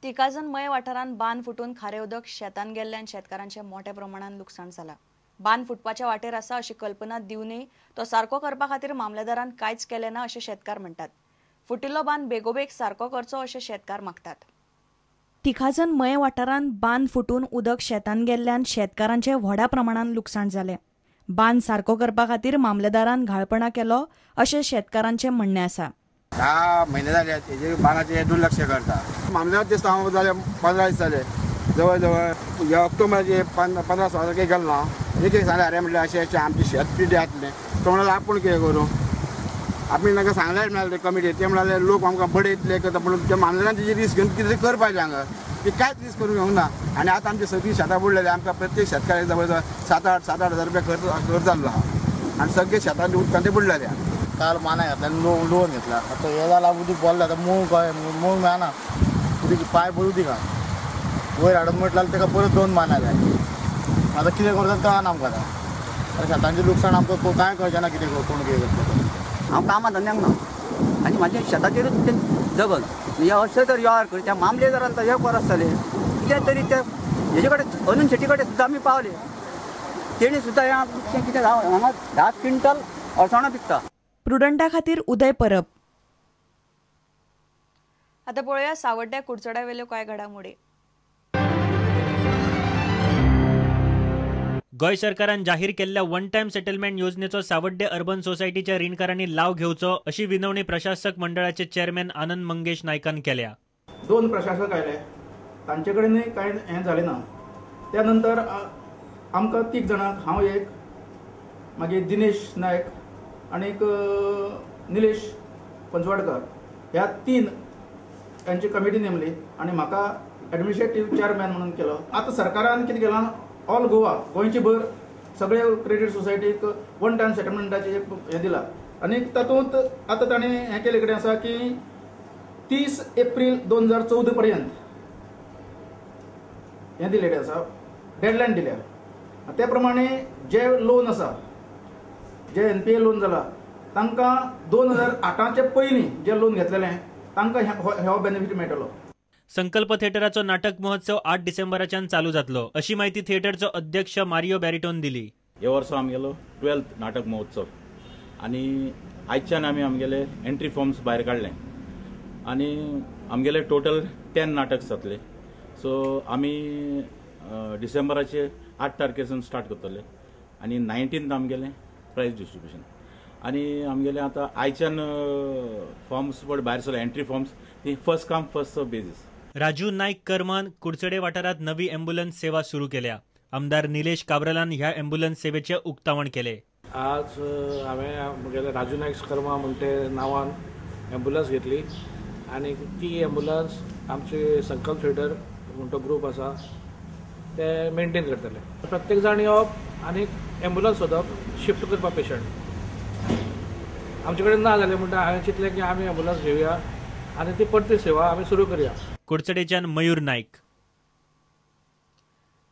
तिकाजन मये वाठारांत बांद फुटून खारें उदक शेतान गेल्ल्यान शेतकारांचें मोठ्या प्रमाणात लुकसाण जालां. बांद फुटपाच्या वाटेर आसा अशी कल्पना दिवनय तो सारको करपा खातीर मामलेदारान कांयच केलें ना अशें शेतकार म्हणटात. फुटिल्लो बांद बेगोबेग सारको करचो अशें शेतकार मागतात. तिखाजन मये वाठारांत बांद फुटून उदक शेतान गेल्ल्यान शेतकारांचें व्हडा प्रमाणात लुकसाण जालें. बांद सारको करपा खातीर मामलेदारान घाळपणा केलो अशें शेतकारांचें म्हणणें आसा. 10 म्हयने जाले तेजे बांदाचेर दुर्लक्ष करता. मामलेदार दिसता हांव जाले 15 दीस जाले, जवळ जवळ ह्या ऑक्टोबराचे 15-16 तारखेक गेलो ना. एक एक सांगलें अरे म्हटलें अशें अशें आमचें शेत पिड्ड्यार जातलें. तो म्हणालो आपूण कितें करूं, आमी तांकां सांगलें म्हळ्यार कमिटी ते म्हणाले लोक आमकां बडयतले करता, पूण त्या मामलेदारान तेजी रिस्क घेवन कितें तरी करपाचें हांगा, ती कांयच रिस्क करून घेवंक ना. आनी आतां आमची सगळीं शेतां बुडलेली, आमकां प्रत्येक शेतकाराक जवळ जवळ 7-8 हजार रुपया खर्च जाल्लो आहा आनी सगळे शेतां उदकान ते बुडलेले. काल मानाय घातला आनी लोन घेतला. आतां हें जालां उदीक बोल्लें, आतां मूळ कळ्ळें मूळ मेळना, उदीक पायप उदीक आहा वयर हाडून म्हटल्यार ताका परत 2 मानाय जाय. आतां कितें करता कळना आमकां. आतां शेतांचें लुकसाण आमकां कांय कळचें ना, कितें कोण कितें करता. हांव कामा धंद्याक ना आनी म्हाज्या शेताचेरूच तें जगन हे अशें तर वेव्हार कर त्या मामलेदारान तर हे परस जालें कितें तरी त्या हेजे कडेन अनून शेटी कडेन सुद्दां आमी पावले, तेणी सुद्दां हें आमचें कितें हांगा 10 क्विंटल अळसाणां पिकता. प्रुडंटा खातीर उदय परब. आता पळोवया सावड्ड्या कुडचड्या वेल्यो कांय घडामोडी. गोंय सरकारान जाहीर केल्ल्या वन टायम सेटलमेंट योजनेचो सावड्डे अर्बन सोसायटीच्या रिणकारांनी लाव घेवचो अशी विनवणी प्रशासक मंडळाचे चेअरमॅन आनंद मंगेश नायकान केल्या. 2 प्रशासक आयले, तांचे कडेनूय कांय हें जालें ना. त्या नंतर आमकां 3 जाणांक, हांव एक, मागीर दिनेश नायक आनी एक निलेश पंचवाडकर, ह्या 3 तांची कमिटी नेमली आनी म्हाका एडमिनिस्ट्रेटीव चेअरमॅन म्हणून केलो. आतां सरकारान कितें केलां, ऑल गोवा गोंयचे भर सगळे क्रेडीट सोसायटीक वन टायम सेटलमेंटाचें एक हें दिलां आनी तातूंत आतां ताणें हें केल्ले कडेन आसा की 30 एप्रील 2014 पर्यंत हें दिलेलें आसा, डेडलायन दिल्या. ते प्रमाणे जे लोन आसा, जे NPA loan जाला तांकां 2008च्या पयलीं जे लोन घेतलेलें तांकां हो बेनिफीट मेळटलो. संकल्प थिएटराचो नाटक महोत्सव 8 डिसेंबराच्यान चालू जातलो अशी माहिती थिएटरचो अध्यक्ष मारियो बॅरिटोन दिली. हे वर्सा आमगेलो 12th नाटक महोत्सव आनी आयच्यान आमी आमगेले एंट्री फॉर्म्स भायर काडले आनी आमगेले टोटल 10 नाटक जातले. सो आमी डिसेंबराचे 8 तारखेसून स्टार्ट करतले आनी 19th आमगेले प्रायज डिस्ट्रिब्युशन. आनी आमगेले आतां आयच्यान फॉर्म्स पण भायर सरले एंट्री फॉर्म्स ती first come first serve basis. Raju Naik Karman Curchorem वाठारांत नवी एम्ब्युलन्स सेवा सुरू केल्या. आमदार निलेश काब्रालान ह्या एम्ब्युलन्स सेवेचे उक्तावण केले. आज हांवें म्हगेले राजू नायक कर्मा म्हणटे नांवान एम्ब्युलन्स घेतली आनी ती एम्ब्युलन्स आमचे संकल्प थिएटर म्हण तो ग्रूप आसा ते मेंटेन करतले. प्रत्येक जाण येवप आनी एम्ब्युलन्स सोदप, शिफ्ट करपाक पेशंट आमचे कडेन ना जालें म्हणटा हांवें चिंतलें की आमी एम्ब्युलन्स घेवया आनी ती परती सेवा आमी सुरू करूया. कुडचडेच्यान मयूर नायक.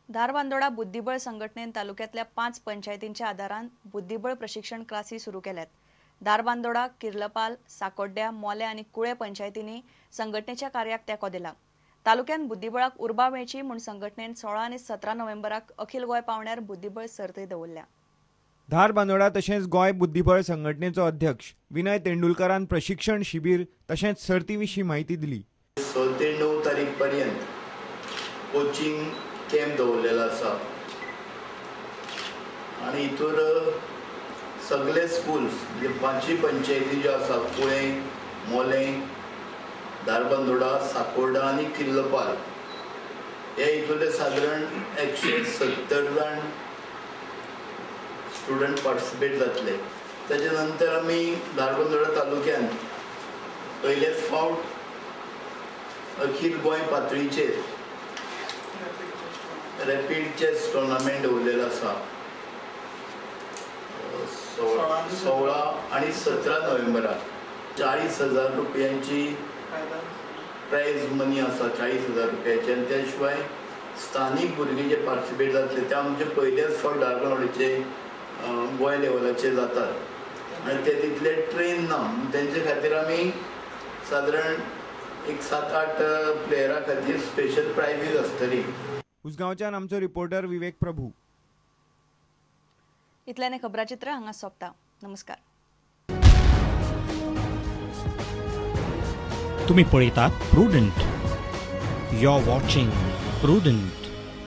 धारबांदोडा बुद्धिबळ संघटनेन तालुक्यातल्या 5 पंचायतींच्या आधारान बुद्धिबळ प्रशिक्षण क्लासी सुरू केल्यात. धारबांदोडा, किर्लपाल, साकोड्ड्या, मोले आनी कुळे पंचायतींनी संघटनेच्या कार्याक तेंको दिला. तालुक्यान बुद्धिबळाक उर्बा मेळची म्हूण संघटनेन 16 आनी 17 नोव्हेंबराक अखिल गोंय पावण्यार बुद्धिबळ सर्तय दवरल्या. धारबांदोडा तशेंच गोंय बुद्धिबळ संघटनेचो अध्यक्ष विनय तेंडुलकरान प्रशिक्षण शिबीर तशेंच सर्ती विशीं म्हायती दिली. 6 ते 9 तारीख पर्यंत कोचिंग कॅम्प दवरलेलो आसा आनी हितूर सगळे स्कुल्स म्हणजे 5 पंचायती ज्यो आसा, कुळें, मोलें, धारबांदोडा, साकोर्डा आनी किल्लपाल, हे हितूंतले सादारण 170 जाण स्टुडंट पार्टिसिपेट जातले. ताच्या नंतर आमी धारबांदोडा तालुक्यान पयलेच फावट अखिल गोंय पातळीचेर रॅपीड चेस टुर्नामेंट दवरलेलो आसा 16 आनी 17 नोव्हेंबराक. 40,000 रुपयांची प्रायज मनी आसा, 40,000 रुपयाची. आनी त्या शिवाय स्थानीक भुरगीं जे पार्टिसिपेट जातले ते आमचे पयलेच फावट धारबांदोडेचे गोंय लेवलाचेर जातात आनी ते तितले ट्रेन ना, तेंचे खातीर आमी सादारण एक 7-8 प्लेयरा खातीर स्पेशल प्रायजीस आसतली. उसगांवच्यान आमचो रिपोर्टर विवेक प्रभू. इतल्याने खबराचित्र हांगा सोंपता. नमस्कार. तुम्ही पळयतात Prudent. You are watching Prudent.